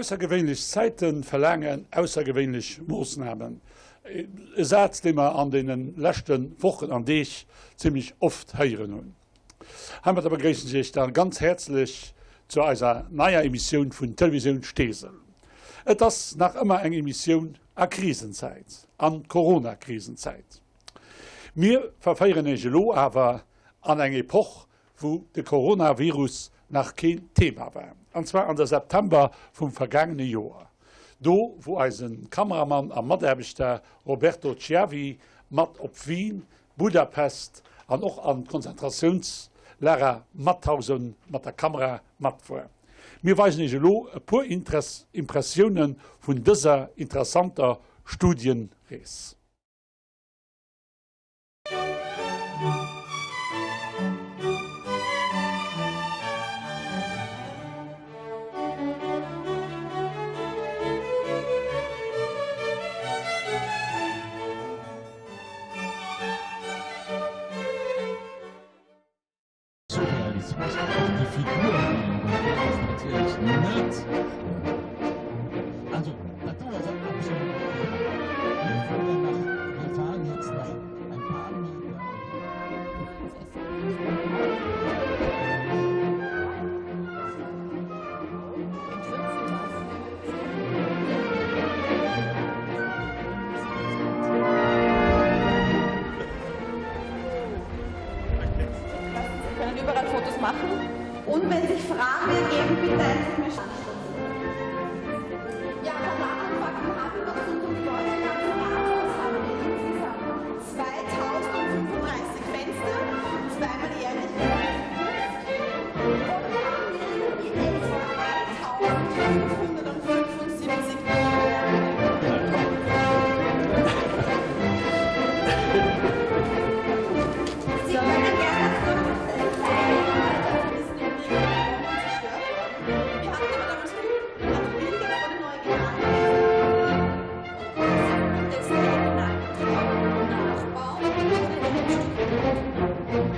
Aussergewéinlech Zäite verlaangen aussergewéinlech Moossnamen. E Saz, dee mer an deene leschte Wochen an Deeg zimmlech oft héieren hunn. Heimadder begréissen ech Iech da ganz häerzlech zu eiser neier Emissioun vun Televisioun Steesel. Et ass nach ëmmer eng Emissioun a Krisenzäit, an Corona-Krisenzäit. Mir verféieren Iech elo awer an eng Epoch, wou de Coronavirus nach keen Thema war, an zwar an der September vum vergaangene Joer, do wou eise Kameramann a Mataarbechter Roberto Schiavi mat op Wien, Budapest an och an d'Konzentratiounslager Mauthausen mat der Kamera mat war. Mir weisen Iech elo e puer Impressioune vun dëser interessanter Studienrees. Surrealismus, also déi Figur, déi en huet, ass natierlech net, also dat do ass absolut net vun der nach, wir fahren jetzt nach ein paar Meter. Sie können überall Fotos machen. Und wenn sich Fragen ergeben, bitte einfach mir schreiben. Ja, Fakten haben wir noch zu unserem Gebäude. Rathaus haben wir insgesamt 2035 Fenster, zweimal jährlich. Und wir haben hier in etwa 1575 Sie können gerne Wir hatten aber damals Glück, also Bilder von den Originalen und dessen Originalgetreu nachbauen.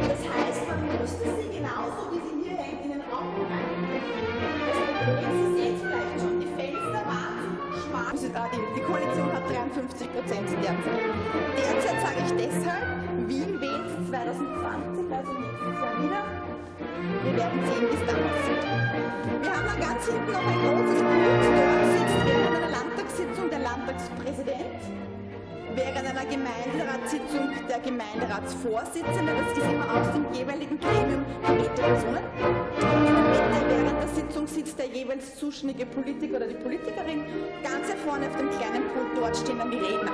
Das heißt, man musste sie genauso wie sie hier hängt in den Raum reinbringen. Das Problem, Sie sehen es vielleicht schon, die Fenster waren zu schmal. Also die, die Koalition hat 53 Prozent derzeit. Derzeit sage ich deshalb, Wien wählt 2020, also nächstes Jahr wieder. Wir werden sehen, wie es dann aussieht. Wir haben dann ganz hinten noch ein großes Pult. Dort sitzt während einer Landtagssitzung der Landtagspräsident, während einer Gemeinderatssitzung der Gemeinderatsvorsitzende, das ist immer aus dem jeweiligen Gremium gewählte Personen. Und in der Mitte während der Sitzung sitzt der jeweils zuständige Politiker oder die Politikerin. Ganz hier vorne auf dem kleinen Pult, dort stehen dann die Redner.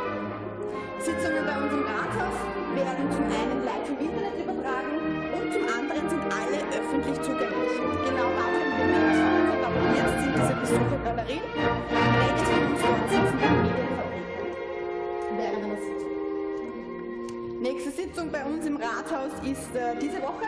Sitzungen bei uns im Rathaus werden zum einen live im Internet übertragen und zum anderen sind alle öffentlich zugänglich. Genau da können wir mitfahren und auch jetzt sind diese Besuchergalerien. Rechts von uns dort sitzen die Medienvertreter während einer Sitzung. Nächste Sitzung bei uns im Rathaus ist äh, diese Woche.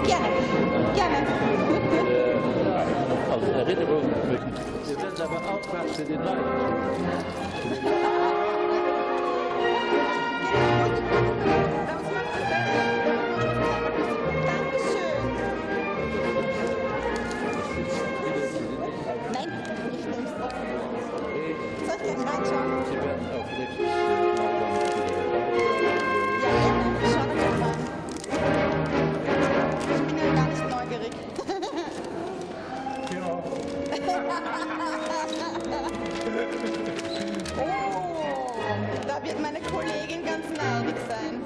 Gerne, gerne. Also Erinnerung, Dir wëllt awer alt wat fir den Neien. Nein, ich nehme es drauf. Soll ich gleich reinschauen? Ja, gerne. Schau doch mal rein. Ich bin ja gar nicht neugierig. Ja. Oh, da wird meine Kollegin ganz neidig sein.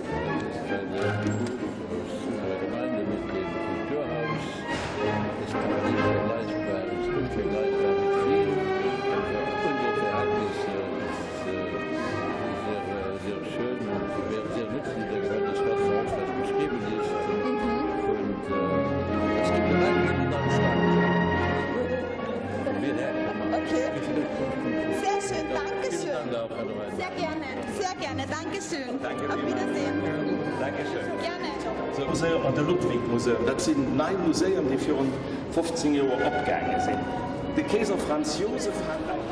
Okay. Sehr schön, danke schön. Sehr gerne, sehr gerne, danke schön. Auf Wiedersehen. Dankeschön. Gerne. Museum an de Ludwig Museum. Dat sinn nei Muséeën, déi virun. 15 Joer opgaange sinn. De Keeser Franz Joseph hat eng.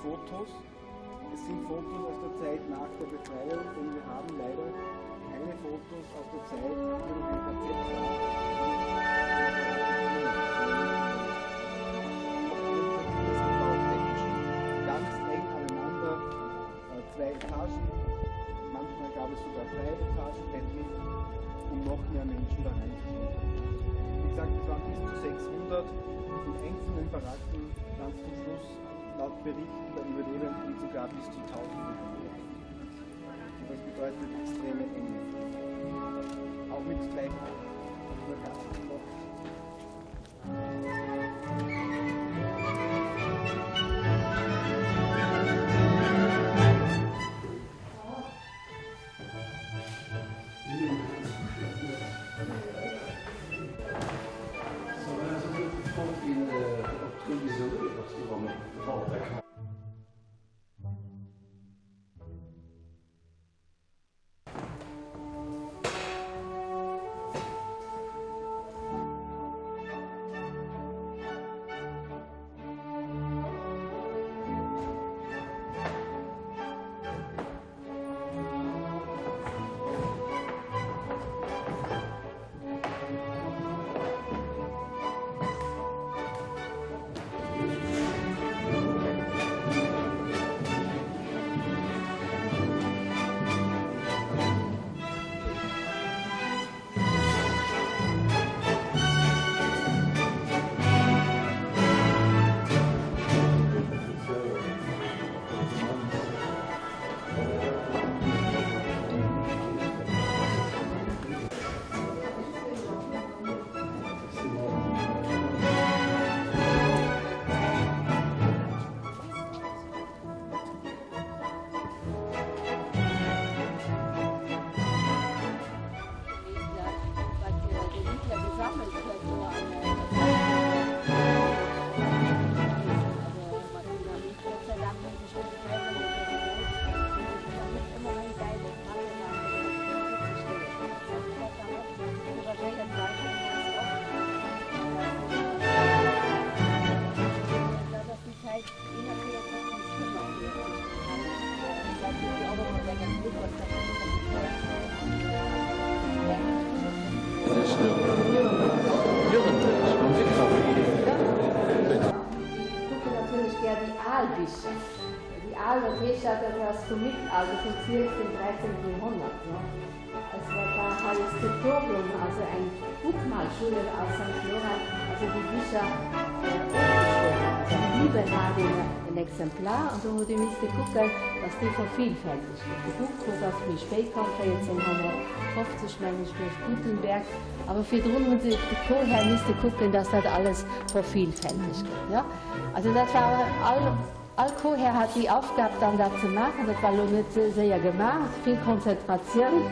Fotos. Es sind Fotos aus der Zeit nach der Befreiung, denn wir haben leider keine Fotos aus der Zeit, wo noch ein KZ war. Ganz eng aneinander, äh, zwei Etagen, manchmal gab es sogar drei Etagenbetten, um noch mehr Menschen da reinzubringen. Wie gesagt, es waren bis zu 600 in einzelnen Baracken ganz zum Schluss laut Berichten der Überlebenden sogar bis zu 1500. Und das bedeutet extreme Enge. Auch mit drei Bicher. Déi al, dat heescht dat, dat ass vum Mittelalter, vum zwielften, dräizéngten Joerhonnert, jo. Es war da hei e Skriptorium, also eng Buchmalschule aus Sankt Florent, also déi Bicher ofgeschriwwen. Also bliwwen hat een en Exemplar an do huet ee misste kucken, datt dee vervielfältegt gëtt. De Buchdrock ass méi spéit komm, 1450 meng ech, duerch Gutenberg. Awer virdrun hu se de Chorhär misste kucken, dass dat alles vervielfältegt gëtt. Jo, also dat war all, all Chorhär hat déi Aufgab dann dat ze maachen. Dat war elo net séier gemaach, vill Konzentratioun.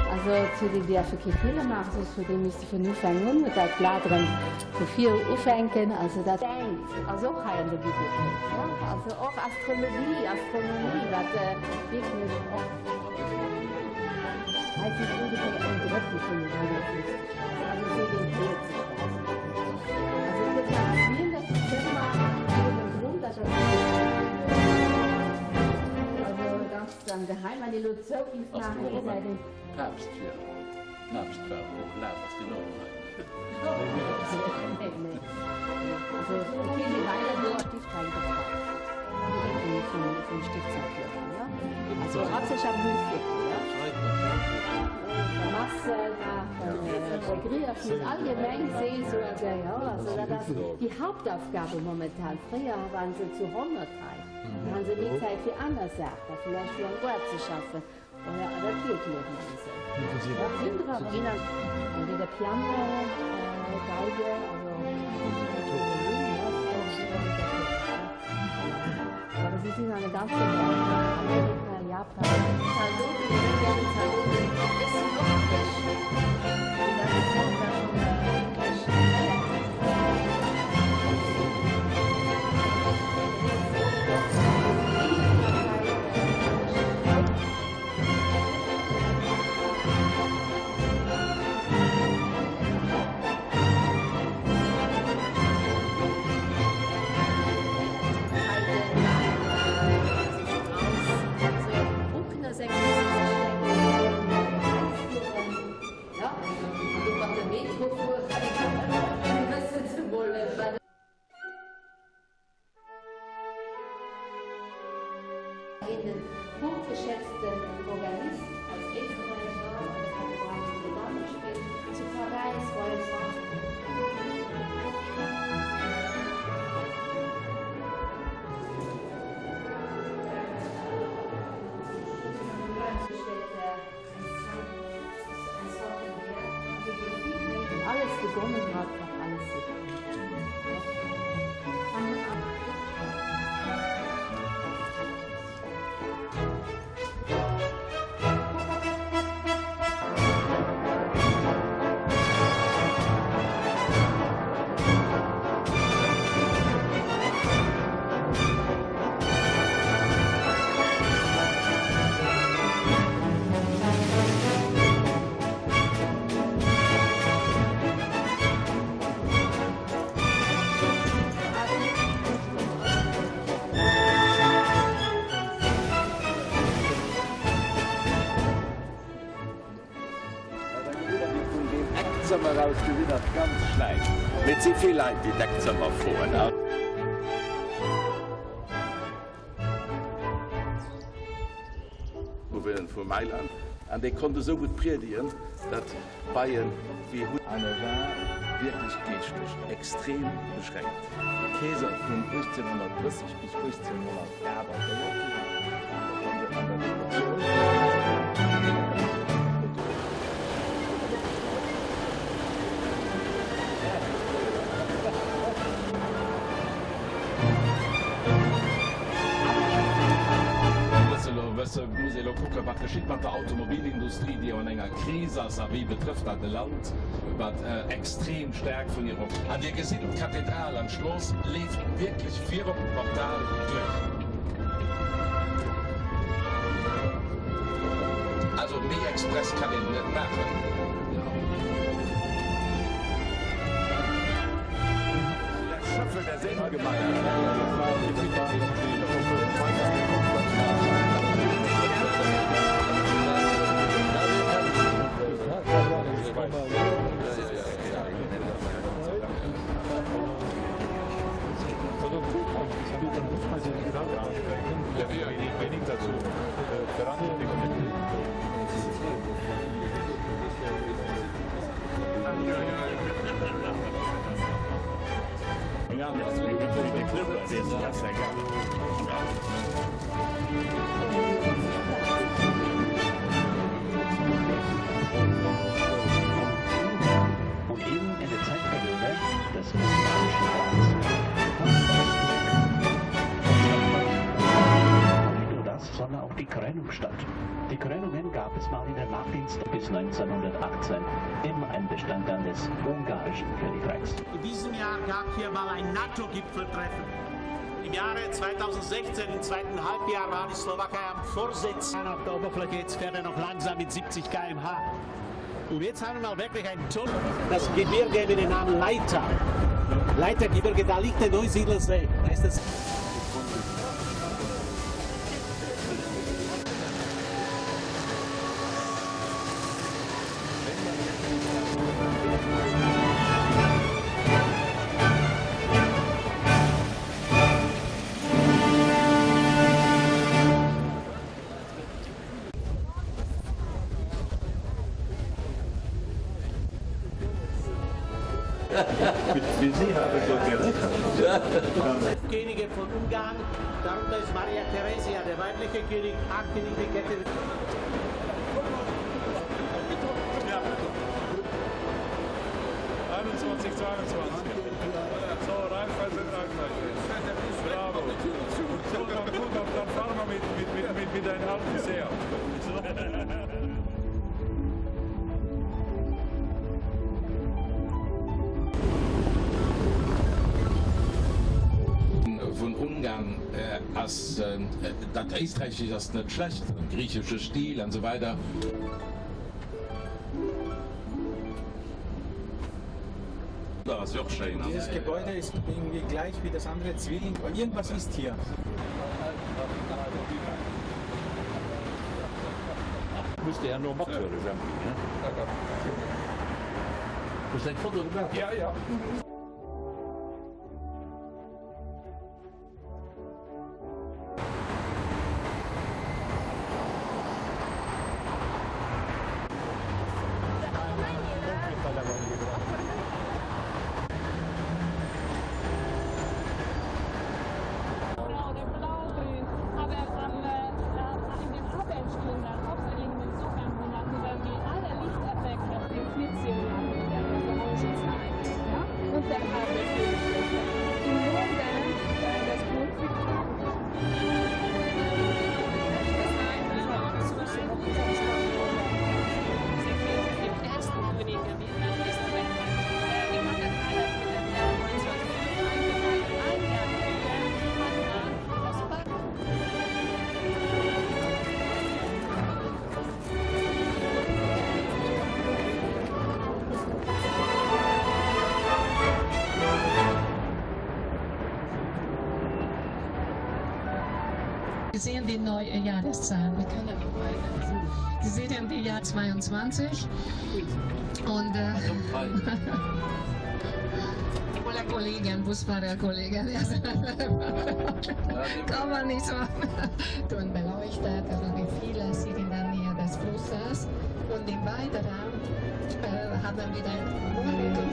Also et huet een däerfe kee Feeler maachen, soss huet ee misste vun Ufank un, huet dat Blat erëm vu vir ufänken. Also dat. Denkt ass och hei an der Bibliothéik, jo, also och Astrologie, Astronomie, wat wierklech och. Hei sinn ongeféier en Drëttel vun den 150 Plazen, also esou rentéiert sech dat. Also et gëtt nach 12 Zëmmer niewendrun, dat ass also ganz am Geheim, wann ee lo zou géif maachen, gesäit een. Papst wier. Papst war och laf ass deen och hei. Nee, nee. Also et geet ee weider do. Stift hei gebaut vum Stift Sankt Florent, jo. Also haaptsächlech am Mühlviertel, jo. Masse maachen, Grierschied, allgemeng Seelsorge, jo. Also dat ass déi Hauptaufgabe momentan. Fréier waren se zu 100 hei, da han se méi Zäit fir aner Saachen, vläicht fir am Goart ze schaffen. Oder dat geet elo net esou. Sinn dra ginn entweder Piano, Geige, also Awer si sinn an de ganze Welt, Amerika, Japan. Ech sinn och Kierch. Hien den hochgeschätzten Organist aus Éisterräich an der Kathedral Notre Dame gespillt, zu Paräis, Royal Pharmacy. Alles begonnen hat, noch alles sicher. Vun deem Eckzëmmer aus gesinn ass ganz schlecht, mee et si vill Leit déi d'Eckzëmmer froen. Uwe vu Mailand, an dee konnt esou gutt priedigen, datt d'Beien wéi. An e war wierklech geeschtlech extrem beschränkt. Keeser vun 1830 bis 1848. An der Revolutioun. Muss ee elo kucken, wat geschitt mat der Automobilindustrie, déi jo an enger Kris ass, a wéi betrëfft dat e Land, wat extrem staark vun hirem. An Dir gesitt, d'Kathedral an d'Strooss leeft wierklech virum Portal duerch. Also méi express kann een et net maachen. Und eben in der Zeitperiode des Osmanischen Reichs Nicht nur das, sondern auch die Krönung statt. Die Krönungen gab es mal in der Nachdienst bis 1918 immer ein Bestandteil des ungarischen Königreichs. In diesem Jahr gab hier mal ein NATO-Gipfeltreffen. Im Jahre 2016, im zweiten Halbjahr, war die Slowakei am Vorsitz. Auf der Oberfläche jetzt fährt er noch langsam mit 70 km/h. Und jetzt haben wir mal wirklich einen Tunnel. Das Gebirge mit dem Namen Leiter. Leitergebirge, da liegt der Neusiedlersee. Da ist das Könige von Ungarn, darunter ist Maria Theresia, der weibliche König, achtjährige Kette. Ja. 21, 22. So, Raiffeisen, Raiffeisen. Bravo. So, dann, gut, dann, dann fahren wir mit, mit, mit, mit, mit einem alten Seat. Vun Ungarn ass dat Éisträichescht ass net schlecht, griechesche Stil an esou weider. Ass jo och schéin. Dieses Gebäude ist irgendwie gleich wie das andere Zwilling, irgendwas ist hier. Muss de herno mathuelen, Jempi, he? Hues de eng Foto gemaach? Ja, ja. Sie sehen die neue Jahreszahlen. Wir können weiter. Sie sehen die Jahr 22 und äh, Oder Kollegen, Busfahrerkollegen. Kann man nicht machen. Und beleuchtet, also wie viele sind in der Nähe des Flusses. Und im Weiteren äh, haben wir den Morgen.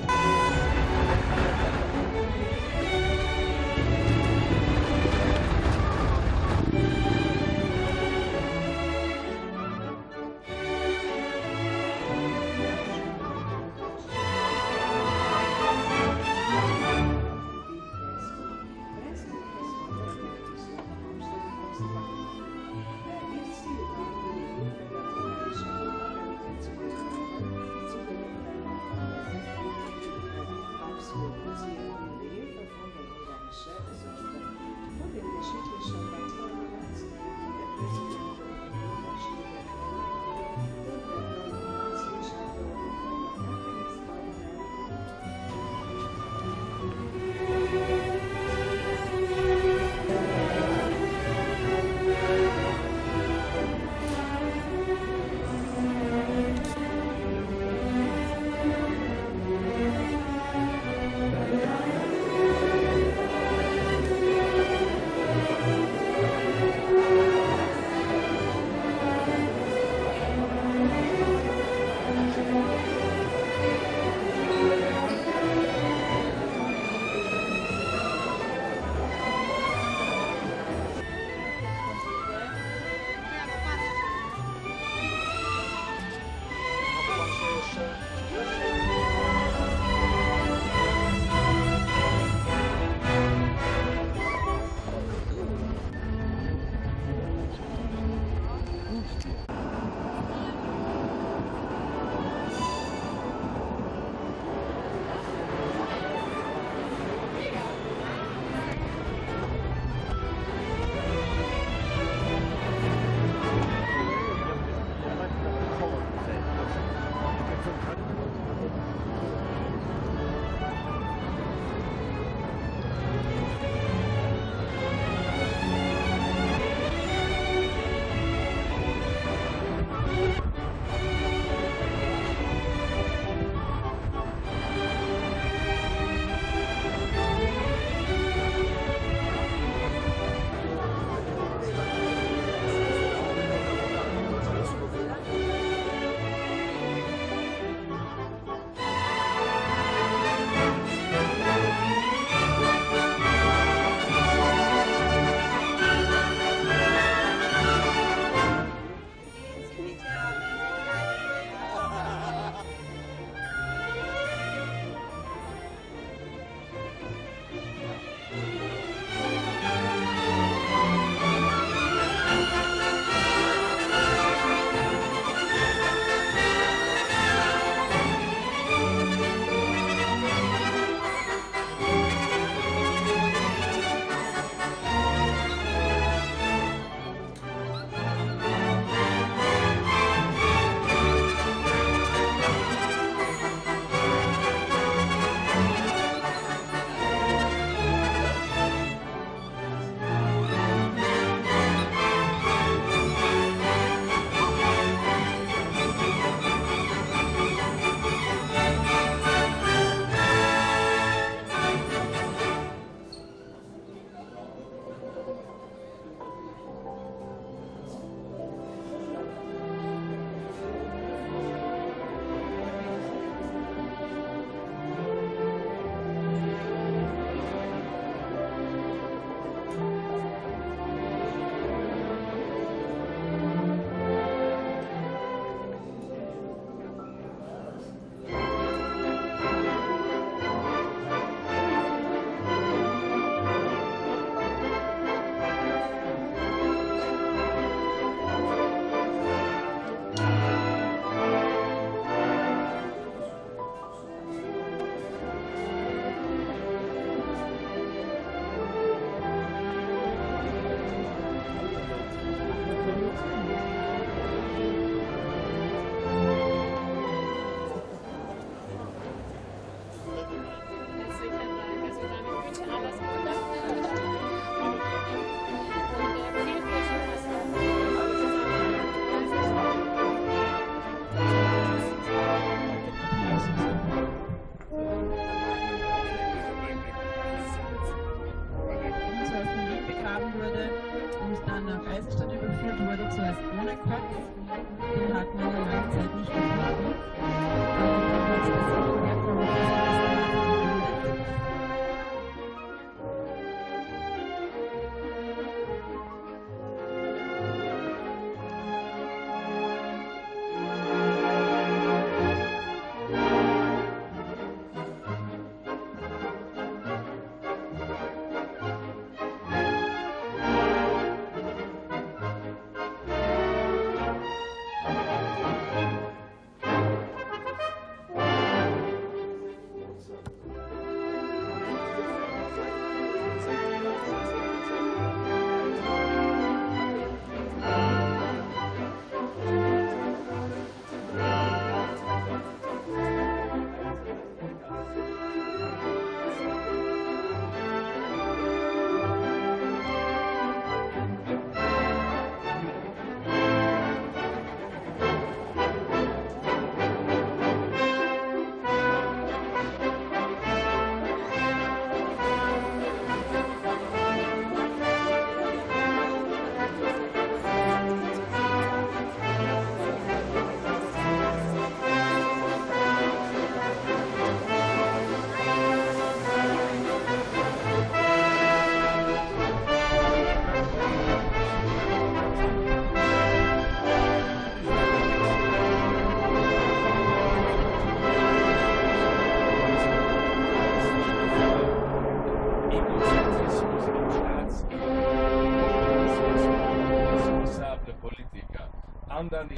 Politiker an dann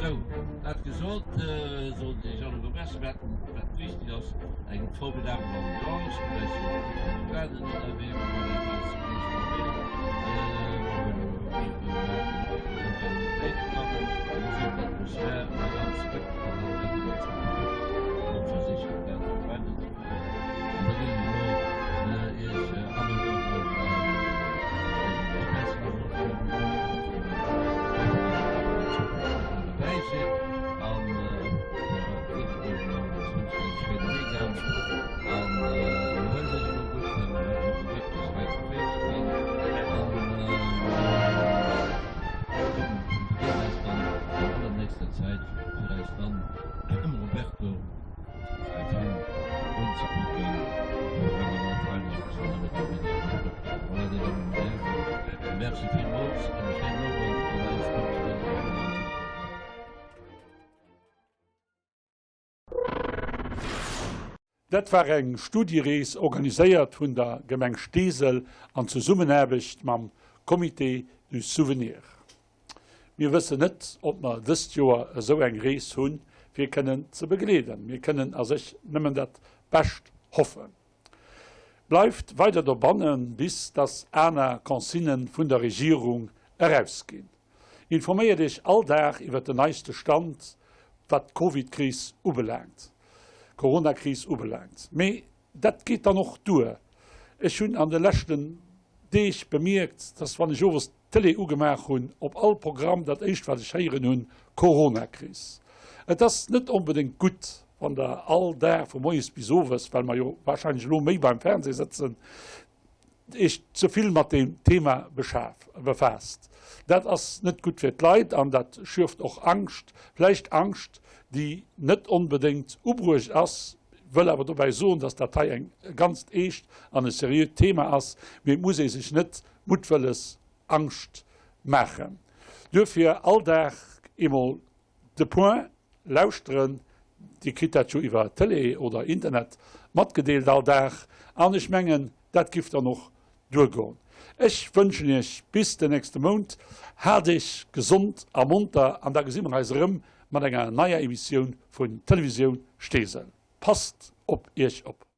Sou, dat gesot, sot Iech alleguer Merci. Wat wichteg ass, eng formidabel Ambiance, mir sinn ënnerwee mat enger ganz grouss Famill, mer hunn D'Atmosphär war ganz gutt an dat gëtt et ganz gutt och versichen dat och weider ze féieren. An da géing ech elo Iech alleguerten eigentlech Merci soen fir datt Dir dobäi sidd an wënschen Iech e schéine Weekend an erhuelt Iech elo gutt, well mer hunn wierklech wäit geféiert ze ginn an. Begéint eis dann an allernächster Zäit fir eis dann dem Roberto säi Film unzekucken, well mer elo freilich e bëssen hannert dem Video gestoppt hunn. Voilà, Dir Dammen an Dir Hären, Merci villmools an e schéinen Owend an alles Gudds wënschen ech Iech. Dat war eng Studierees organiséiert vun der Gemeng Steesel an Zesummenaarbecht mam Comité du Souvenir. Mir wëssen net, ob mer dëst Joer esou eng Rees hunn, fir kënnen ze begleeden. Mir kënnen a sech nëmmen dat Bescht hoffen. Bleift weider dobannen, bis dass aner Consignen vun der Regierung erausginn. Informéiert Iech all Dag iwwer den neiste Stand, wat d'Covid-Kris ubelaangt, Corona-Kris ubelaangt. Mee dat geet dann och duer. Ech hunn an de leschten Deeg bemierkt, dass wann ech owes d'Tëlee ugemaach hunn, op all Programm dat éischt wat ech héieren hunn, Coronakris. Et ass net onbedéngt gutt, wann der all Dag vu moies bis owes, well mer jo wahrscheinlech elo méi beim Fernseh sëtzen, Iech ze vill mat deem Thema befaasst. Dat ass net gutt fir d'Leit an dat schürft och Angscht, vläicht Angscht, déi net onbedéngt ubruecht ass. Wëll awer dobäi soen, dass dat hei eng ganzt eescht an e seriöt Thema ass, mee et muss ee sech net muttwëlles Angscht maachen. Duerfir all Dag eemol de Point lauschteren. Dir kritt dat jo iwwer Tëlee oder Internet matgedeelt all Dag an ech mengen, dat giff dann och duergoen. Ech wënschen Iech bis den nächste Mount, haalt Iech gesond a monter an da gesi mer eis erëm mat enger neier Emissioun vun Televisioun Steesel. Passt op Iech op!